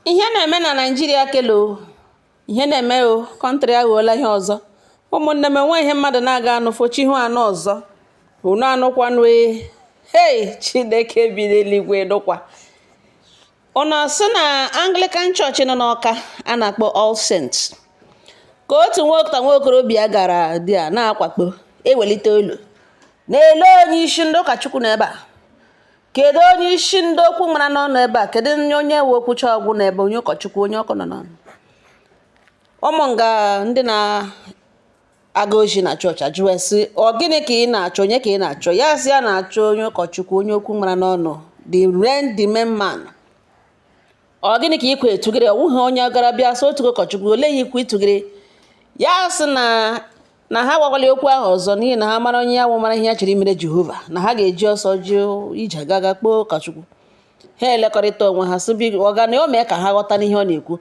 Ihe na-eme na Naịjirịa kelo ihe na-eme o country aghọọla ihe ọzọ. Ụmụnne m, enwe ihe mmadụ na-aga anụ fochi ihu anụ ọzọ. Unu anụkwanụ e? Hei, Chineke bi n'eluigwe nụkwa. Unu asị na Anglican Church nọ n'Ọka a na-akpọ All Saints, ka otu nwata nwaokorobịa gara dị a na-akwakpo ewelite olu na-ele onye isi ndị ụkọchukwu n'ebe a. Kedu onye isi ndị okwu mara n'ọnụ ebe a? Kedu onye nwe okwucha ọgwụ n'ebe onye ụkọchukwu onye ọkụ nọ n'ọnụ? Ụmụ nga ndị na-aga ozi na chọọchị ajụwa sị, ọ gịnị ka ị na-achọ? Onye ka ị na-achọ? Ya sị ya na-achọ onye ụkọchukwu, onye okwu mara n'ọnụ, the reign the main man. Ọ gịnị ka ikwe etugere? Ọ wụghị onye gara bịa sị otu ụkọchukwu, olee ihe ikwu itugere? Ya sị na ha gwakwala okwu ahụ ọzọ, n'ihi na ha mara onye ya wụ, mara ihe ya chọrọ imere Jehova, na ha ga-eji ọsọ ji ije gaga kpọọ ụkọchukwu. Ha elekọrịta onwe ha sị, ọ ga na o mee ka ha ghọta n'ihe ọ na-ekwu,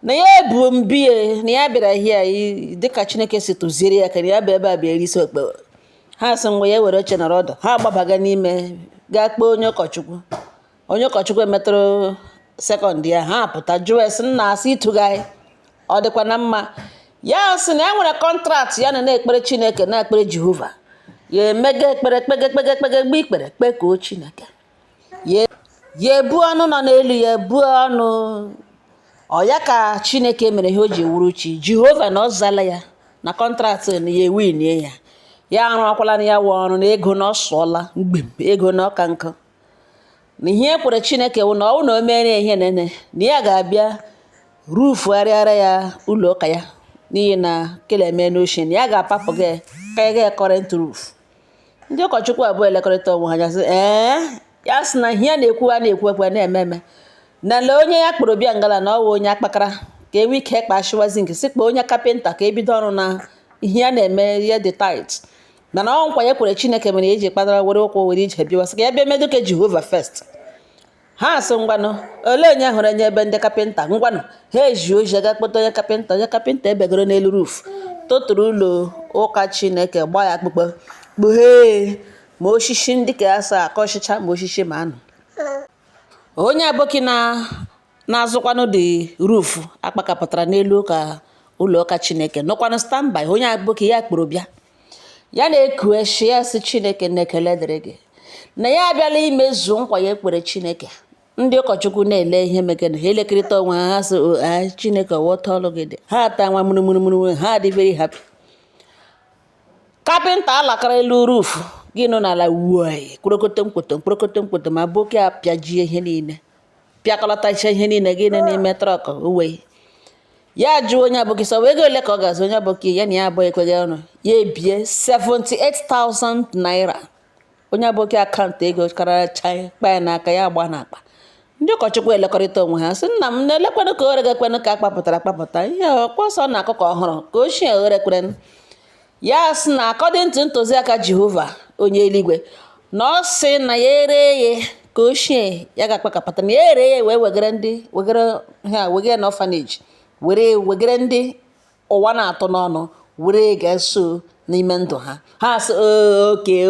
na ya ebu mbie, na ya bịara hịa dịka Chineke si tụziere ya ka na ya bụ ebe a bịa isi okpe. Ha sị ngwa, ya were oche nọrọ ọdụ. Ha gbabaga n'ime gaa kpọọ onye ụkọchukwu. Onye ụkọchukwu emetụrụ second ya, ha pụta jụọ esi, nna, asị ịtụgharị ọ dịkwa na mma? Ya sị na ya nwere contract ya na na-ekpere Chineke, na-ekpere Jehova. Ya emega ekpere, kpege kpege kpege, gbe ikpere kpekuo Chineke. Ya ebu ọnụ nọ n'elu, ya ebu ọnụ ọ ya ka Chineke mere ihe o ji wuru chi Jehova na ọ zala ya na contract na ya ewinie ya. Ya arụọkwala na ya wụ ọrụ na ego na ọ sụọla mgbem ego na ọka nkụ, na ihe e kwere Chineke wụ na ọ na o mere ihe nene na ya ga-abịa rufugharịara ya ụlọ ụka ya, n'ihi na kele eme n'ochie na ya ga-apapụ gị ka ga current roof. Ndị ụkọchukwu abụọ elekọrịta onwe ha anya sị, ee. Ya sị na ihe ya na-ekwu, a na-ekwu ekwe na-eme eme, na lee onye ya kpọrọ bịa ngala na ọwụ onye akpakara ka enwe ike kpashiwa zinc, sị kpọọ onye kapịnta ka ebido ọrụ, na ihe ya na-eme ya dị tight, mana ọ nkwa ya kwere Chineke mere eji kpatara were ụkwụ were ije bịawa, sị ka ya bịa medu ke Jehova first. Ha sị, ngwanụ, olee onye hụrụ onye ebe ndị kapịnta? Ngwanụ, ha eji oji aga kpọta onye kapịnta. Onye kapịnta ebegoro n'elu roof tụtụrụ ụlọ ụka Chineke, gbaa ya akpụkpọ, kpughee ma osisi ndị ka asa akọchicha ma osisi ma anụ. Onye aboki na na-azụkwanụ dị roof akpakapụtara n'elu ụka ụlọ ụka Chineke nọkwanụ standby. Onye aboki ya kpọrọ bịa, ya na-eku eshi, ya sị, Chineke na ekele dịrị gị na ya abịala imezu nkwa ya ekwere Chineke. Ndị ụkọchukwu na-ele ihe megana, ha elekọrịta onwe ha, ha sị, Chineke ọwọta ọlụ gị dị. Ha ata nwa mụrụmụrụmụrụ, ha dị very happy. Kapịnta alakara elu roof gị nọ n'ala wuo kporokoto mkpoto mkporokoto mkpoto, ma boke apịajie ihe niile, pịakọlọtacha ihe niile gị nọ n'ime truck uwe. Ya jụọ onye aboki sọ ego ole ka ọ ga-azụ. Onye aboki ya na ya abụọ ekweghị ọnụ, ya ebie 78,000 naira. Onye aboki account ego karacha kpa ya n'aka, ya agba n'akpa. Ndị ụkọchukwu elekọrịta onwe ha sị, nna m na-elekwanụ ka o regekwenụ ka akpapụtara akpapụta ihe ọkpọsọ na akụkọ ọhụrụ ka ochie orekwere. Ya sị na according to ntụziaka Jehova onye eluigwe, na ọ sị na ya ere ya ka ochie ya ga-akpakapụta, na ya ere ya wee wegara ndị wegara ha, wegara na orphanage, were wegara ndị ụwa na-atụ n'ọnụ, were ga-eso n'ime ndụ ha. Ha sị,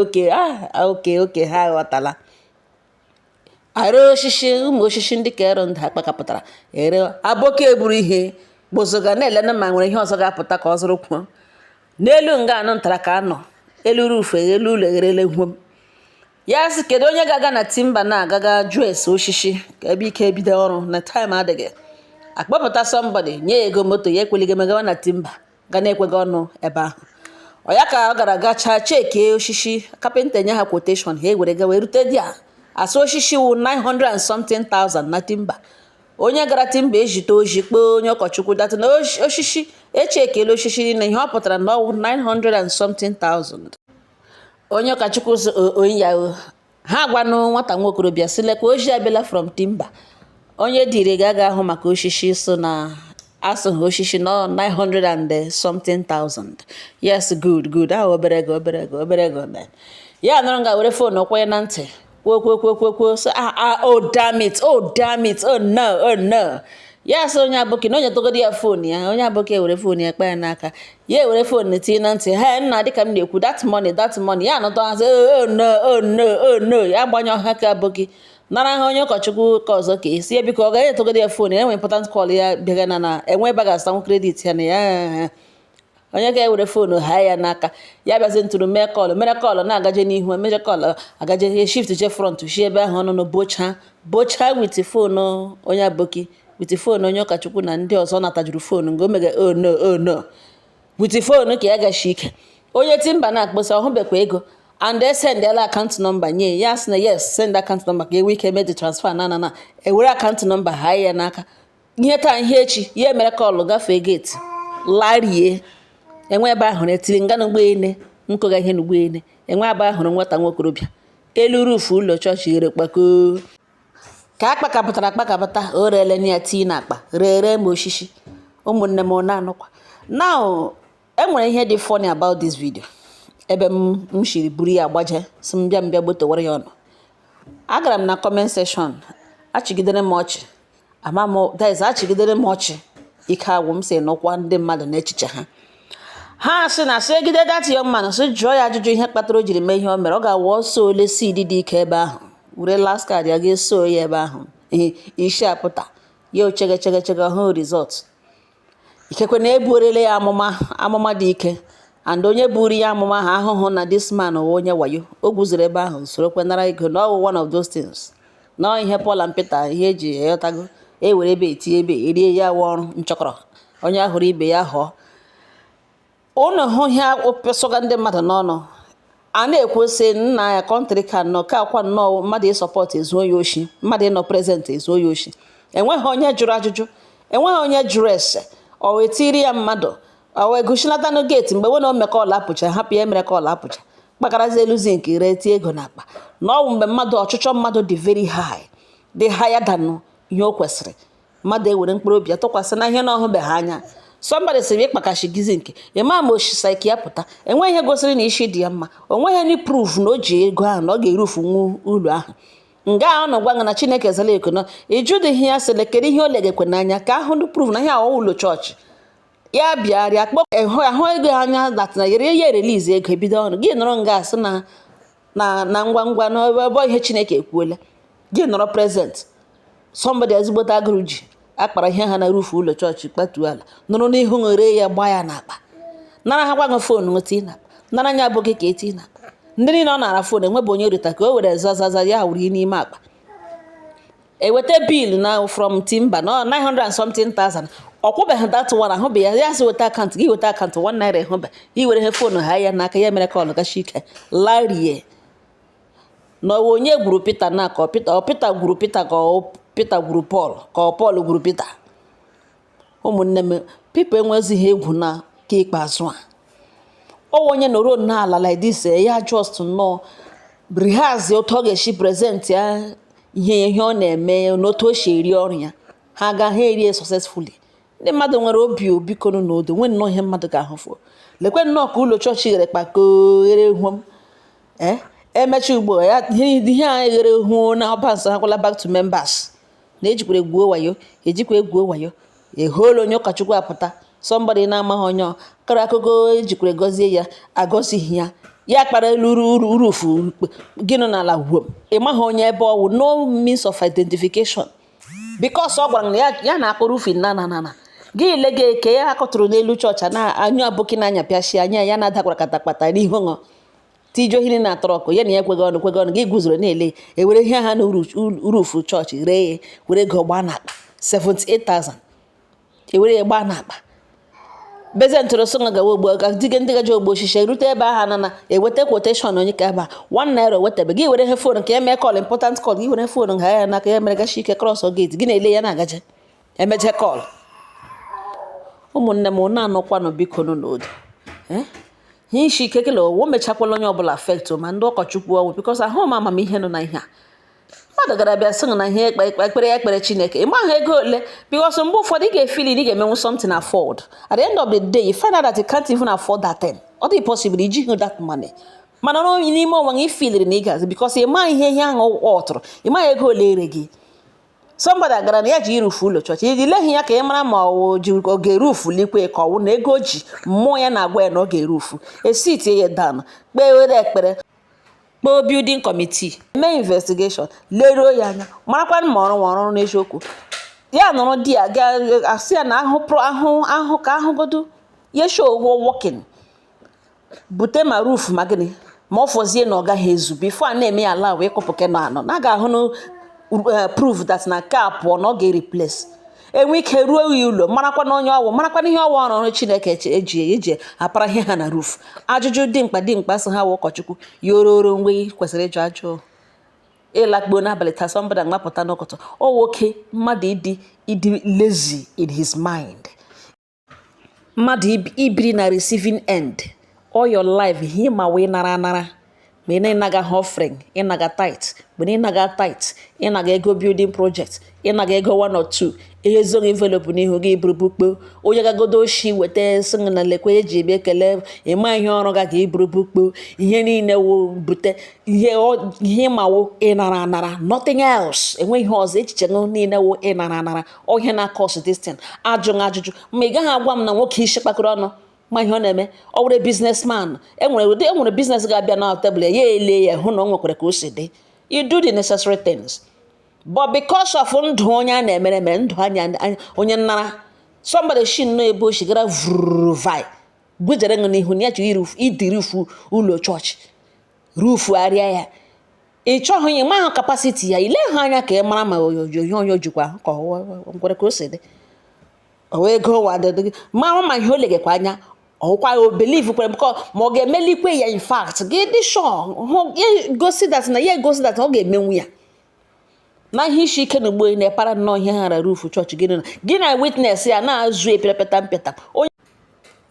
okay, ah, okay, ha aghọtala. Are osisi, ụmụ osisi ndị ka ero ndụ akpakapụtara ere. Aboke eburu ihe kpụzụga na-elena ma nwere ihe ọzọ ga-apụta ka ọ zụrụ kwuo n'elu nga anụ ntara ka anọ elu roof, elu ụlọ egherele hwom. Ya sị, kedu onye ga-aga na timber na-agaga jụọ ese osisi ka ebe ike bido ọrụ, na time adịghị? Akpọpụta somebody, nye ya ego moto, ya ekwelighị megawa na timber ga na-ekweghị ọnụ ebe ahụ. Ọ ya ka ọ gara gachaa chekie osisi, kapịnta enye ha quotation, ha ewere gawa erute di a asụ osisi wụ 900 and something thousand na timber. Onye gara timber ejite oji kpọọ onye ụkọchukwu that na osisi echekiela, osisi niile, ihe ọ pụtara na ọ wụ 900 and something thousand. Onye ụkọchukwu sị onye ya ha gwanụ nwata nwokorobịa sị, lekwa oji abịala from timber, onye dịrị ga aga ahụ maka osisi, so na asụ ha osisi nọ 900 and something thousand. Yes, good, good. Ahụ obere ego, obere ego, obere ego man. Ya nọrọ nga were phone kwanye na ntị, kwuo kwuo kwuo kwuo kwuo, sị, ah ah, oh damn it, oh damn it, oh no, oh no. Ya sị onye aboki na onye togodi ya phone ya. Onye aboki ewere phone ya kpa ya n'aka, ya ewere phone tinye na ntị ha, nna, dịka m na-ekwu, that money, that money. Ya nọtọ ha sị, oh no, oh no, oh no. Ya gbanye ọha ka aboki. Nara ha onye ụkọchukwu ka ọzọ ka esi ya, biko, ọ gaghị etogodi ya phone ya, enwe important call ya bịaga na enwe ebe a ga-azụtanwu credit ya na ya. Onye ga-ewere phone ha ya n'aka ya bịazi ntụrụ mee call, mere call na-agaje n'ihu, emeje call agaje shift je front, shi ebe ahụ ọnụnụ bocha bocha with phone onye aboki, with phone onye ụkọchukwu na ndị ọzọ natajuru phone nga o mege. Oh no, oh no, with phone ka ya gashi ike. Onye timber na-akpọsa ọhụbekwa ego and e sendela account number nye ya, sị na yes, send account number ka enwe ike mee the transfer na ewere account number ha ya n'aka. Ihe taa, ihe echi ya emere call gafee gate larie. Enwe ebe ahụrụ etiri nga n'ụgbọene nkụga ihe n'ụgbọene. Enwe ebe ahụrụ nwata nwokorobịa elu roof ụlọ chọọchị ghere kpakoo ka a kpakapụtara akpakapụta. O rele ya tii n'akpa rere ma oshishi. Ụmụnne m, na-anụkwa now, enwere ihe dị funny about this video. Ebe m shiri buru ya gbaje, si m bịa, m bịa gbotowara ya ọnụ. Agara m na comment section, achịgidere m ọchị, ama m, that is, achịgidere m ọchị ike agwụ m. Si nụkwa ndị mmadụ n'echiche ha, ha sị na sị egide that young man, sị jụọ ya ajụjụ ihe kpatara o jiri mee ihe o mere. Ọ ga-awụ ọsọ ole seed dị ike ebe ahụ, were last card ya ga-eso ya ebe ahụ, isi apụta ya ochege chege chege hụ result. Ikekwe na ebuorele ya amụma, amụma dị ike, and onye buru ya amụma ha ahụhụ na this man wụ onye wayo. O guzoro ebe ahụ sorokwe nara ego na ọwụ one of those things na ihe Paul and Peter, ihe eji ịghọtago, ewere ebe etinye ebe erie ya wụ ọrụ nchọkọrọ. Onye ahụrụ ibe ya ghọọ unu hụ ihe sụga ndị mmadụ n'ọnụ a na-ekwu sị nna ya country ka nnọọ ka akwa nnọọ mmadụ ị support ezuo ya oshi, mmadụ ịnọ present ezuo ya oshi. Enweghị onye jụrụ ajụjụ, enweghị onye jụrụ ese. Ọ wee tiri ya mmadụ, ọ wee gụchilatanụ gate mgbe nwe na o call apụcha, hapụ ya mere call apụcha, kpakarazi elu zinc ree tie ego n'akpa. Na ọ bụ mgbe mmadụ ọchịchọ mmadụ dị very high, dị higher than ihe o kwesịrị, mmadụ ewere mkpụrụ obi ya tụkwasị na ihe na ọhụbeghị anya. Somebody sịrị ịkpakashi gị zinc, ịma ma oshisike ya pụta. Enweghị ihe gosiri na isi dị ya mma, o nweghị any proof na o ji ego ahụ na ọ ga-erufu nwu ụlọ ahụ. Nga ahụ nọ gwa gị na Chineke zara eko na ịjụdịghị ya, sịrị kedu ihe o legekwe n'anya ka ahụ ndị proof na ihe ahụ ụlọ chọọchị ya bịarịa kpọ ahụ ego anya that na yere ya release ego ebido ọrụ. Gị nọrọ nga asị na ngwa ngwa na ebe ihe Chineke ekwuola, gị nọrọ present, somebody ezigbote agụrụ ji akpara ihe ha na roof ụlọ chọọchị kpatuo ala, nọrọ n'ihu ṅụre ya, gbaa ya n'akpa, nara ha, gwa gị phone ṅụti n'akpa, nara anya abụghị ka eti n'akpa. Ndị niile ọ nara phone enwebe onye rita ka o were zazaza ya wuru n'ime akpa. Eweta bill na from timber na 900 and something thousand, ọ kwụbeghị that one, ahụbe ya. Ya sị weta account gị, weta account, ₦1 hụbe i were ihe phone ha ya n'aka ya mere call gachi ike larie. Na onye gwuru Peter na ka ọ Peter, ọ Peter gwuru Peter, ka ọ Peter gwuru Paul, ka ọ Paul gwuru Peter. Ụmụnne m, people enwezighị egwu na nke ikpeazụ a. Ọ onye nọrọ n'ala like this, ya just nnọọ rehearse otu ọ ga-esi present ya ihe ọ na-eme na otu o si eri ọrụ ya, ha ga ha erie successfully. Ndị mmadụ nwere obi obikonu na odo nwee nnọọ ihe mmadụ ga-ahụfụ. Lekwe nnọọ ka ụlọ chọọchị ghere kpakoo ghere hụm ee emecha ugbo ya ihe a ghere hụ na ọba nsọ ha kwala back to members na ejikwara egwuo wayo, ejikwa egwuo wayo ehuola. Onye ụkọchukwu apụta, somebody na-amaghị onye ọ kọrọ akụkọ ejikwara gọzie ya, agọzighị ya, ya kpara elu roof gị nọ n'ala gwom, ị maghị onye ebe ọwụ, no means of identification, because ọ gwara m na ya na-akụ roofing na gị lega eke ya akọtụrụ n'elu chọọchị na anyụ abụkị na-anya pịashi anya ya na-adakwara katakpata n'ihu ṅụ tijuo ihe na atọrọ ọkụ ya na ya ekweghị ọnụ kweghị ọnụ. Gị guzoro na-ele ewere ihe ha na roof chọọchị ree ya, were ego gbaa n'akpa 78,000, ewere ya gbaa n'akpa bezie ntụrụ sị gawa ogbo dige ndị gaje ogbo osisi rute ebe ahụ na eweta quotation onye ka ebe a ₦1 wetebe. Gị were ihe phone ka eme call, important call, gị were phone ha ya n'aka ya mere gachi ike cross gate, gị na-ele ya na-agaje emeje call. Ụmụnne m, na-anọkwanụ, biko nụ n'odo ihe isi ike kele o mechakwala onye ọbụla affect, ma ndị ụkọchukwu ọnwụ, because ahụ m amamihe nọ na ihe a. Mmadụ gara bịa sị na ihe ekpere ya ekpere Chineke, ị maghị ego ole, because mgbe ụfọdụ ị ga-efeel ị ga-emenwu something afford, at the end of the day you find out that you can't even afford that thing. Ọ dị possible iji that money, mana n'ime onwe gị ifeeliri na ị ga-azụ, because ị maghị ihe ihe ahụ ọ tụrụ, ị maghị ego ole ere gị. Somebody gara na ya ji iroof ụlọ chọọchị iji leghị ya ka ị mara ma ọ ji ọ ga-eroofu likwe, ka ọ wụ na ego o ji mmụọ ya na-agwa ya na ọ ga-eroofu, esitie ya down, kpee were ekpere. Kpọọ building committee, mee investigation, leruo ya anya, marakwa ma ọrụ nwa ọrụ n'eziokwu. Ya nọrọ di ya ga-asị ya na ahụ ahụ ahụ ka ahụgodu ya show working, bute ma roof ma gịnị ma ọ fọzie na ọ gaghị ezu before a na-eme ya ala wee kụpụ ke nọ anọ na a ga-ahụ na prove that na nke a pụọ na ọ ga-replace. Enwe ike ruo ya ụlọ, marakwa na onye ọwụ, marakwa na ihe ọwụ ọrụ ọrụ Chineke eji apara ihe ha na roof. Ajụjụ dị mkpa dị mkpa sị ha wụ ụkọchukwu ya ororo mgbe kwesịrị ịjụ ajụ ịlakpuo n'abalị taa, somebody mapụta n'ụtụtụ. Ọ nwoke mmadụ ịdị lazy in his mind, mmadụ ibiri na receiving end all your life, ihe ma wee nara anara, ma ị na-ịnaga offering, ịnaga tithe, mgbe ịnaga tithe, ịnaga ego building project, ịnaga ego one or two, ihe ezoghị envelope n'ihu gị buru bukpo. Onye gagodo oshi weta sị na lekwe eji ebe ekele ịma ihe ọrụ ga ka iburu bukpo. Ihe niile wụ bute ihe ihe ma wụ ịnara anara, nothing else. Enweghị ihe ọzọ, echiche gị niile wụ ịnara anara. Ọ ihe na cause this thing. Ajụghị ajụjụ ma ị gaghị agwa m na nwoke isi kpakọrọ ọnụ ma ihe ọ na-eme. Ọ wụrụ businessman, enwere ụdị enwere business ga-abịa na tebụl ya, ele ya hụ na ọ nwekwara ka o si dị. You do the necessary things, but because of ndụ onye a na-emere emere, ndụ anya onye nnara, somebody shi nnọọ ebe o shigara vruvai gujere ṅụ n'ihu na ya chọrọ ịdị roof ụlọ chọọchị, roof arịa ya. Ị chọghị ya, ma ahụ capacity ya, ile ha anya ka ị mara ma ihe onye jikwa ka ọ nwere ka o si dị, o wee ego wadịdị ma ma ihe o legekwa anya ọkwa o believe kwere because ma ọ ga-emelikwe ya. In fact, gị dị sure hụ ya gosi that na ya egosi that ọ ga-emenwu ya na ihe isi ike na ugbo na-epara nnọọ ihe ha ra roof chọọchị. Gị na gị na witness ya na-azụ epirapeta mpịata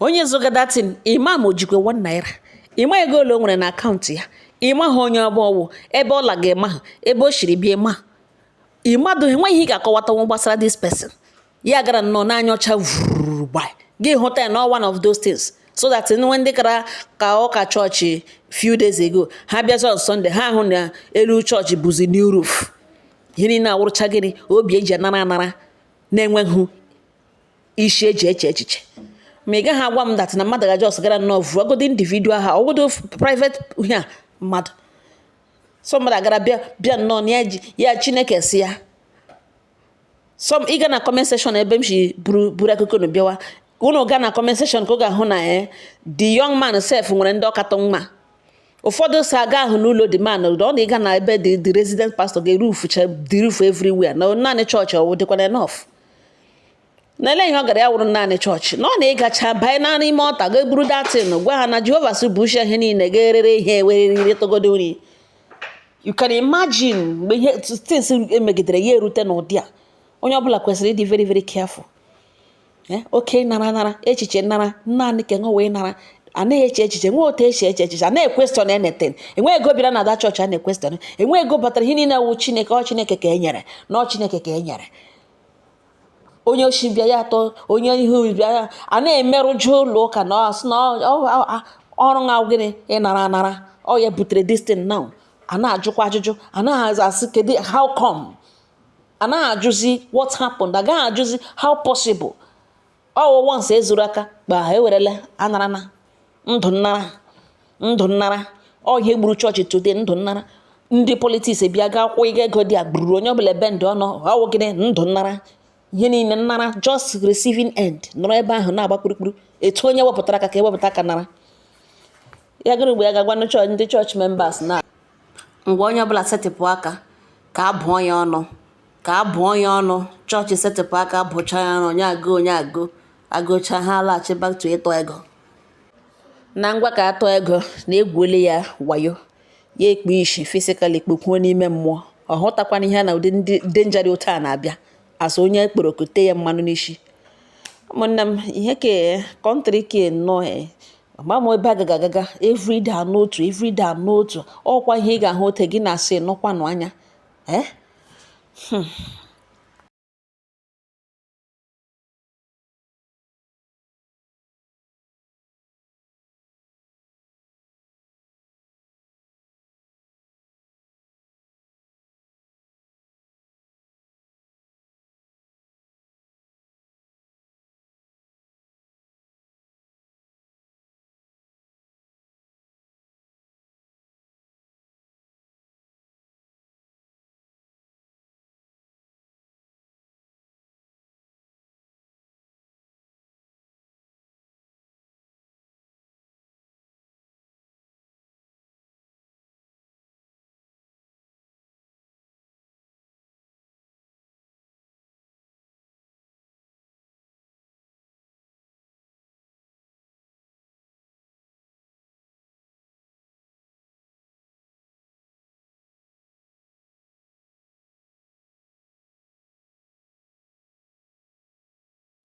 onye zụga datin. Imam ojikwe 1 naira, ịma ego ole o nwere na akaụntụ ya, ịma ha onye ọbụ ọwụ, ebe ọ laga, ịma ha ebe o shiri bịa, ịma ịmadụ enweghị ihe ị ga-akọwatanwu gbasara this person. Ya gara nnọọ n'anya ọcha vururu gba gị hụta ya na one of those things, so that nwe ndị gara ka ụka chọọchị few days ago, ha bịazi on Sunday, ha hụ na elu chọọchị bụzi new roof. Ihe niile awụrụcha gịnị? Obi eji anara anara na-enweghị isi eji eche echiche. Ma ị gaghị agwa m that na mmadụ ga just gara nnọọ vuogodo individual ha, ọgodo private ihe a mmadụ so mmadụ agara bịa bịa nnọọ na ya ji ya Chineke si ya some. Ịga na comment section ebe m si buru buru akụkọ unu bịawa, unu gaa na comment section ka ọ ga-ahụ na the young man sef nwere ndị ọkatọ mma. Ụfọdụ si aga ahụ n'ụlọ the man ọ na ịga na ebe the resident pastor ga-erufu the roof everywhere na naanị chọọchị ọwụ dịkwana enough na ele ihe ọ gara ya wụrụ naanị chọọchị na ọ na ịgacha banye na n'ime ọta ga eburu datin gwa ha na Jehova si bụ ihe niile ga-erere ihe ewereriri tọgodo nri. You can imagine mgbe ihe things emegidere ya erute n'ụdị a. Onye ọbụla kwesịrị ịdị very very careful. Oke nara nara echiche nara naanị ka wee nara, anaghị eche echiche, nwee otu esi eche echiche, anaghị question anything. Enweghị ego bịara na ada chọọchị a na-equestion, enweghị ego batara. Ihe niile wụ Chineke, ọ Chineke ka e nyere na ọ Chineke ka e nyere. Onye oshi bịa ya atọ, onye ihe bịa ya a na-emerụju ụlọ ụka na ọ sị na ọrụ ha gịnị? Ịnara anara. Ọ ya butere this thing now. A na-ajụkwa ajụjụ, anaghị asị kedu how come, anaghị ajụzi what happened, agaghị ajụzi how possible. Ọ once ezuru aka kpa ha ewerela anarana ndụ nnara, ndụ nnara. Ọ ihe gburu chọọchị today, ndụ nnara. Ndị politics bịa ga kwụ ịga ego dị a gburu onye ọbụla ebe ndụ ọnụ ọwụ gịnị? Ndụ nnara. Ihe niile nnara, just receiving end, nọrọ ebe ahụ na-agba kpurukpuru etu onye wepụtara aka ka ewepụta aka nara ya. Gịnị mgbe ya ga-agwa ndị chọọchị, ndị chọọchị members na ngwa onye ọbụla setịpụ aka ka a bụọ ya ọnụ, ka a bụọ ya ọnụ. Chọọchị setịpụ aka bụcha ya ọnụ, onye agụ, onye agụ agụcha, ha laghachi back to ịtọ ego na ngwa ka atọ ego na egwuole ya wayo ya ekpu isi physically, kpukwuo n'ime mmụọ. Ọ hụtakwana ihe na ụdị ndị danger dị otu a na-abịa asa onye ekporo kote ya mmanụ n'isi. Ụmụnne m, ihe ke country ke nnọọ ma m ebe agaga agaga everyday anụ otu, everyday anụ otu ọkwa ihe ị ga-ahụ ote gị na-asị nọkwanụ anya.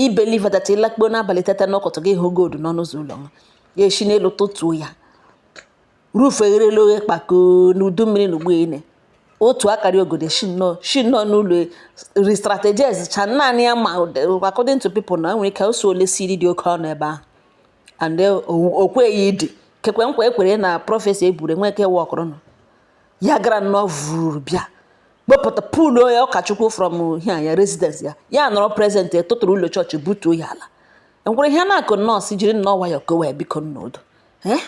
I believe that ịlakpuo n'abalị, teta n'ụtụtụ, gị hụ gold n'ọnụ ụzọ ụlọ ya, esi n'elu tụtuo ya. Roof egherela oghe kpakoo n'udu mmiri na ugbu ene otu akara ogodo shi nnọọ n'ụlọ restrategize cha naanị ya. Ma according to people, na enwere ike ose ole siri dị oke ọnụ ebe ahụ and o kweghị ịdị kekwe nkwa ekwere na prophecy eburu enwe ike wọkụrụ nọ ya. Gara nnọọ vuru bịa kpọpụta puluo ya ụkọchukwu from here ya residence ya, ya nọrọ present, tụtụrụ ụlọ chọọchị, butuo ya ala. Enwere ihe na-akụ nọọsụ jiri nnọọ nwayọọ kowe, biko, nnọdụ. Eh,